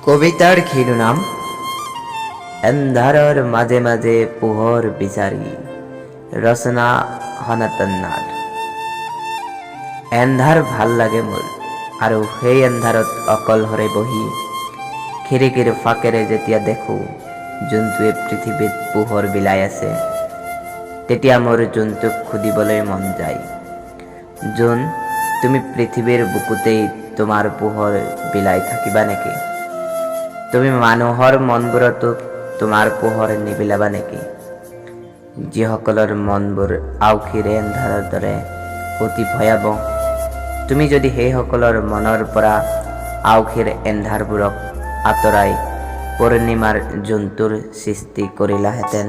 কবিতাৰ শিৰোনাম এন্ধাৰৰ মাজে মাজে পোহৰ বিচাৰি, ৰচনা সনাতন নাথ। এন্ধাৰ ভাল লাগে মোৰ আৰু সেই এন্ধাৰত অকলশৰে বহি খিৰিকীৰ ফাঁকেৰে যেতিয়া দেখোঁ জোনটোৱে পৃথিৱীত পোহৰ বিলাই আছে, তেতিয়া মোৰ জোনটোক সুধিবলৈ মন যায়, জোন, তুমি পৃথিৱীৰ বুকুতেই তোমাৰ পোহৰ বিলাই থাকিবা নেকি? তুমি মানুহৰ মনবোৰতো তোমাৰ পোহৰ নিবিলাবা নেকি, যিসকলৰ মনবোৰ আউসীৰ এন্ধাৰৰ দৰে অতি ভয়াৱহ? তুমি যদি সেইসকলৰ মনৰ পৰা আউসীৰ এন্ধাৰবোৰক আঁতৰাই পূৰ্ণিমাৰ জোনটোৰ সৃষ্টি কৰিলাহেঁতেন।